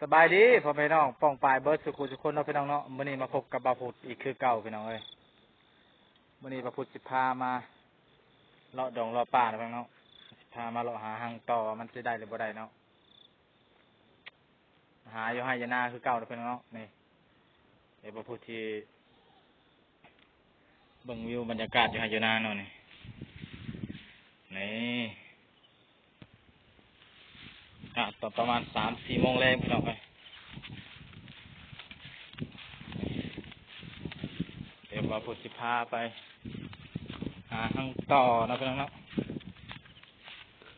ສະບາຍດີພໍ່ແມ່ພີ່ນ້ອງປ້ອງປາຍເບິດສູ່ຄູ່ສູ່ຄົນເນາະພີ່ນ້ອງເນາະ. ມື້ນີ້ມາພົບກັບບ່າວພຸດອີກຄືເກົ່າພີ່ນ້ອງເອີຍ. ມື້ນີ້ບ່າວພຸດຊິພາມາເລາະດອງເລາະປ່າເນາະພີ່ນ້ອງເນາະ. ຊິພາມາເລາະຫາຮັງຕໍ່ວ່າມັນຊິໄດ້ຫຼືບໍ່ໄດ້ເນາະ. ຫາຢູ່ໄຮ່ຢູ່ນາຄືເກົ່າເນາະພີ່ນ້ອງເນາະ. ນີ້ ດຽວບ່າວພຸດຊິເບິ່ງວິວບັນຍາກາດຢູ່ໄຮ່ຢູ່ນາເນາະນີ້. ນີ້ ອາ ຕອນປະມານສາມສີ່ໂມງແລງພີ່ນ້ອງເອີຍ. ດຽວບ່າວພຸດຊິພາໄປຫາຮັງຕໍ່ເນາະພີ່ນ້ອງເນາະ.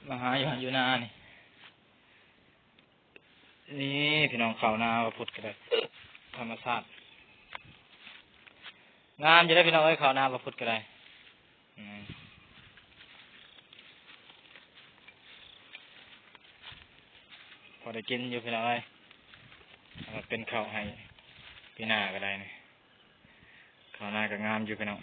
ມາຫາຢູ່ໄຮ່ຢູ່ນານີ້. ນີ້ພີ່ນ້ອງ ເຂົ້ານາບ່າວພຸດກໍໄດ້ ທຳມະຊາດ ງາມຢູ່ເດ້ພີ່ນ້ອງເອີຍ. ເຂົ້ານາບ່າວພຸດກໍໄດ້ ອືມ ພໍໄດ້ກິນຢູ່ພີ່ນ້ອງເອີຍ. ເອົາມາເປັນເຂົ້າໃຫ້ປີໜ້າກໍໄດ້ນີ້. ເຂົ້ານາກໍງາມຢູ່ພີ່ນ້ອງ.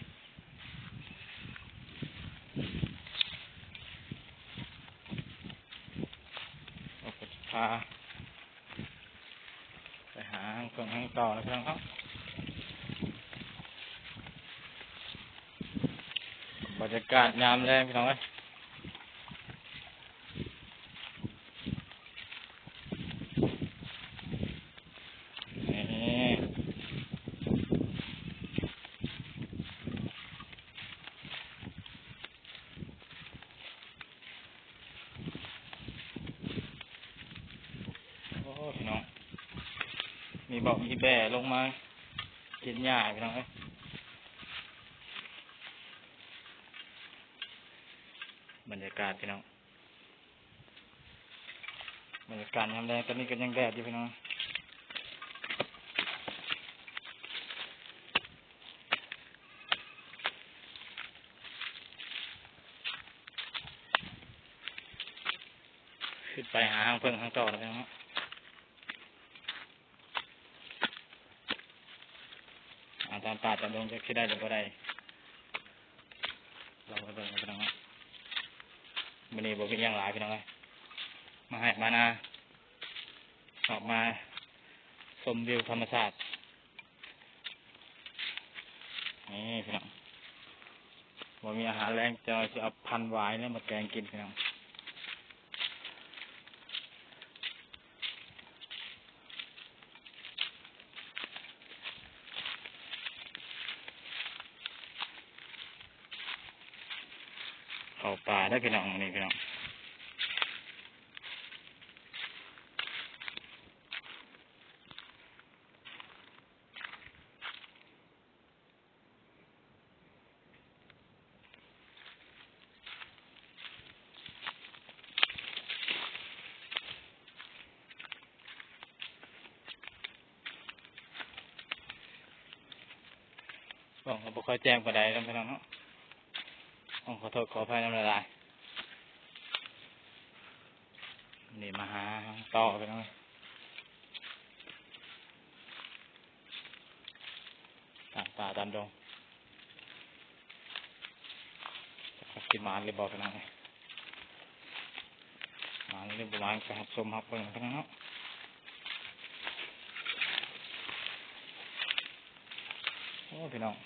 ເຮົາກໍຊິພາໄປຫາເບິ່ງທາງຕໍ່ນະພີ່ນ້ອງເນາະ. ບັນຍາກາດຍາມແລງພີ່ນ້ອງເອີຍ. ນີ້ ໂອ້ ພີ່ນ້ອງ ມີເບົາະມີແບ້ລົງມາກິນຫຍ້າພີ່ນ້ອງເອີຍ. ບັນຍາກາດພີ່ນ້ອງ ບັນຍາກາດຍາມແລງ ຕອນນີ້ກໍຍັງແດດຢູ່ພີ່ນ້ອງ. ຂຶ້ນໄປຫາຮັງເຜິ້ງຮັງຕໍ່ນະພີ່ນ້ອງເນາະ. ອາ ຕາມປ່າຕາມດົງຈັກຊິໄດ້ຫຼືບໍ່ໄດ້ ລອງໄປເບິ່ງນະພີ່ນ້ອງເນາະ. ມື້ນີ້ບໍ່ມີຫຍັງຫຼາຍພີ່ນ້ອງເອີຍ ມາໄຮ່ມານາ ອອກມາຊົມວິວທຳມະຊາດ. ນີ້ພີ່ນ້ອງ ບໍ່ມີອາຫານແລງ ຈະຊິເອົາພັນຫວາຍນີ້ມາແກງກິນພີ່ນ້ອງ. ເຂົ້າປ່າເດີພີ່ນ້ອງ ນີ້ພີ່ນ້ອງ. ກ້ອງກໍບໍ່ຄ່ອຍແຈ້ງປານໃດນຳພີ່ນ້ອງເນາະ ຕ້ອງຂໍໂທດຂໍອະໄພນຳຫຼາຍໆ. ນີ້ມາຫາຕໍ່ພີ່ນ້ອງ ຕາມປ່າຕາມດົງ ຈັກຊິໝານຫຼືບໍ່ພີ່ນ້ອງ ໝານຫຼືບໍ່ໝານກໍຮັບຊົມຮັບເບິ່ງພີ່ນ້ອງເນາະ. ໂອ້ ພີ່ນ້ອງ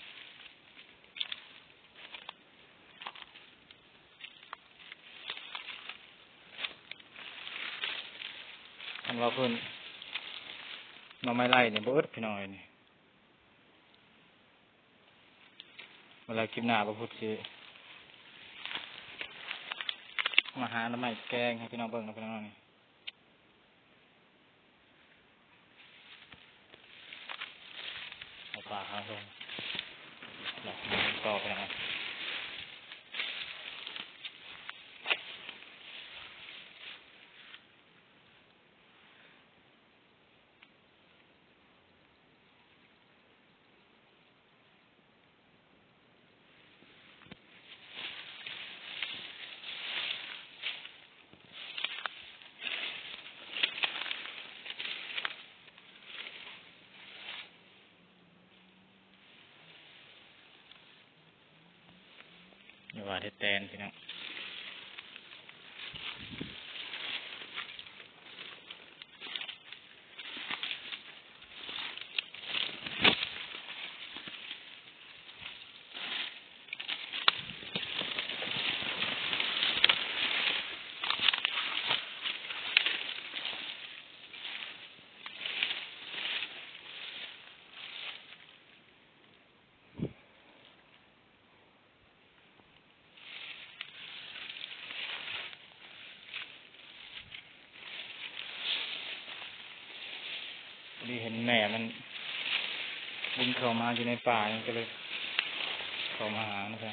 ຄັນວ່າເພິ່ນ ໜໍ່ໄມ້ໄລ່ນີ້ບໍ່ອຶດພີ່ນ້ອງເອີຍນີ້. ເວລາຄລິບໜ້າບ່າວພຸດຊິມາຫາໜໍ່ໄມ້ແກງໃຫ້ພີ່ນ້ອງເບິ່ງເນາະ ພີ່ນ້ອງເນາະ. ນີ້ ເອົາປາຫາລົງ ແລ້ວຕໍ່ໄປນຳ. ຢ່າວ່າແຕ່ແຕນພີ່ນ້ອງ. ດີເຫັນແມ່ມັນບິນເຂົ້າມາຢູ່ໃນປ່າ ມັນກໍເລີຍເຂົ້າມາຫານະ. ເ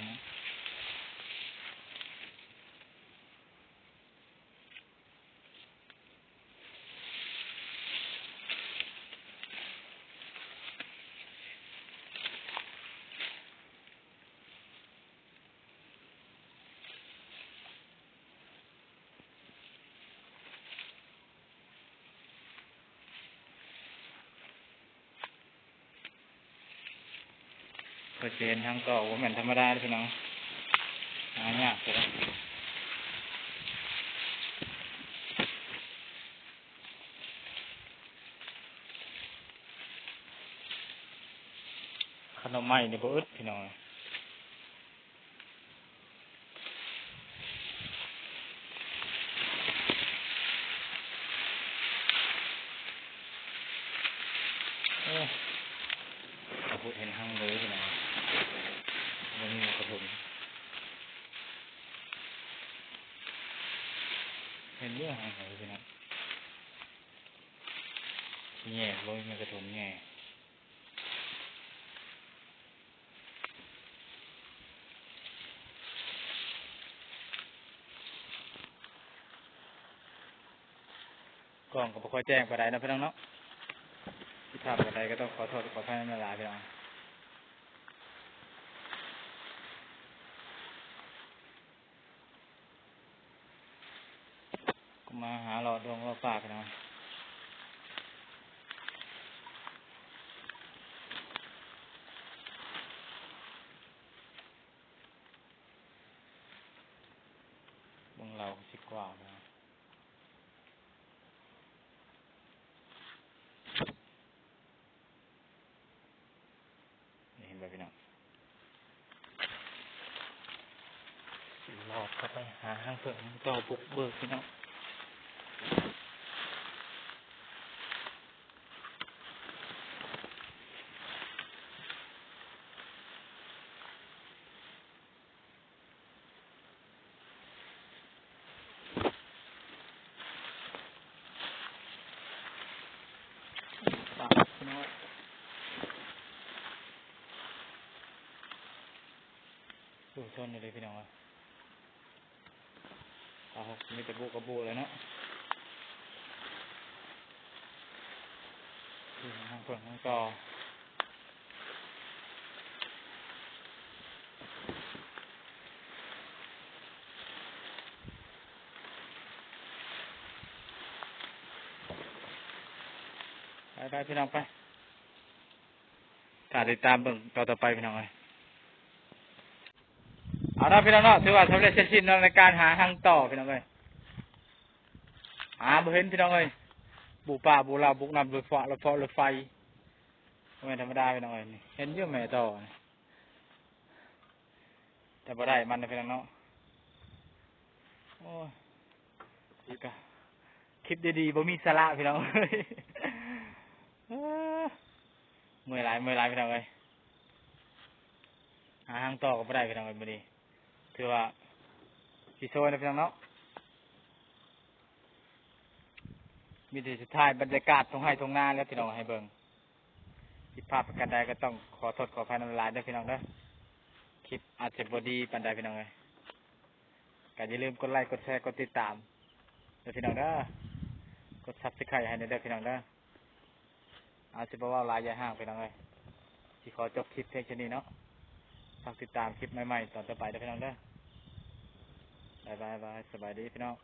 ພິ່ນຊິເຫັນທາງເກົ່າ ບໍ່ແມ່ນທຳມະດາເດ້ພີ່ນ້ອງ ຫາຍາກເດ້. ຂະໜໍ່ໄມ້ນີ້ບໍ່ອຶດພີ່ນ້ອງເອີຍ. ໂອ້ ກະພຸດເຫັນຮັງເລີຍພີ່ນ້ອງ ບໍ່ມີໝາກກະທຸນ ເຫັນຢູ່ຮັງເລີຍພີ່ນ້ອງ ແຍ່ ບໍ່ມີໝາກກະທຸນແຍ່. ກ້ອງກໍບໍ່ຄ່ອຍແຈ້ງປານໃດເນາະພີ່ນ້ອງເນາະ ຜິດພາດປານໃດກໍຕ້ອງຂໍໂທດຂໍອະໄພນຳຫຼາຍໆ ພີ່ນ້ອງ. ມາຫາເລາະດົງເລາະປ່າພີ່ນ້ອງ ເບິ່ງເລົາຊິກວ່າພີ່ນ້ອງ. ນີ້ເຫັນບໍ່ພີ່ນ້ອງ ລອດເຂົ້າໄປຫາຮັງເຜິ້ງ ຕໍ່ບຸກເບີກພີ່ນ້ອງ. ໂອ້ ຊົນຢູ່ເດ້ພີ່ນ້ອງເອີຍ ເອົາ ມີແຕ່ບຸກກັບບຸເລີຍເນາະ ທາງເພິ່ນທາງຕໍ່. ໄປໆ ພີ່ນ້ອງ ໄປ ຖ້າຕິດຕາມເບິ່ງຕໍ່ໆໄປພີ່ນ້ອງເອີຍ. ເອົາເນາະພີ່ນ້ອງເນາະ ຖືວ່າສຳເລັດເສັດສິ້ນເນາະ ໃນການຫາຮັງຕໍ່ພີ່ນ້ອງເອີຍ ຫາບໍ່ເຫັນພີ່ນ້ອງເອີຍ ບຸປ່າບຸເລົາ ບຸນຳລົດເຟາະ ລົດເຟາະ ລົດໄຟ ບໍ່ແມ່ນທຳມະດາພີ່ນ້ອງເອີຍ. ນີ້ເຫັນຢູ່ແມ່ຕໍ່ ແຕ່ບໍ່ໄດ້ມັນເນາະພີ່ນ້ອງເນາະ. ໂອ້ຍ ແລ້ວກະຄລິບດີໆ ບໍ່ມີສາລະພີ່ນ້ອງເອີຍ ເອີ ເມື່ອຍຫຼາຍ ເມື່ອຍຫຼາຍພີ່ນ້ອງເອີຍ ຫາຮັງຕໍ່ກໍບໍ່ໄດ້ພີ່ນ້ອງເອີຍ ມື້ນີ້ຖືວ່າຊິໂຊຍນະພີ່ນ້ອງເນາະ. ມີແຕ່ສຸດທ້າຍບັນຍາກາດທົ່ງໄຮ່ທົ່ງນາແລ້ວພີ່ນ້ອງໃຫ້ເບິ່ງ. ຜິດພາດປະການໃດກໍຕ້ອງຂໍໂທດຂໍອະໄພນຳຫຼາຍໆເດີພີ່ນ້ອງເດີ ຄລິບອາດຈະບໍ່ດີປານໃດພີ່ນ້ອງເອີຍ. ກໍຢ່າລືມກົດໄລ ກົດແຊ ກົດຕິດຕາມເດີພີ່ນ້ອງເດີ ກົດຊັບສະໄຄຣບ໌ໃຫ້ແດ່ເດີພີ່ນ້ອງເດີ. ອາດຊິບໍ່ເວົ້າຫຼາຍຢາກຮ້າງພີ່ນ້ອງເອີຍ ຊິຂໍຈົບຄລິບພຽງເທົ່ານີ້ເນາະ. ຝາກຕິດຕາມຄລິບໃໝ່ໆຕອນຕໍ່ໄປເດີພີ່ນ້ອງເດີ. ບາຍບາຍ ສະບາຍດີພີ່ນ້ອງ.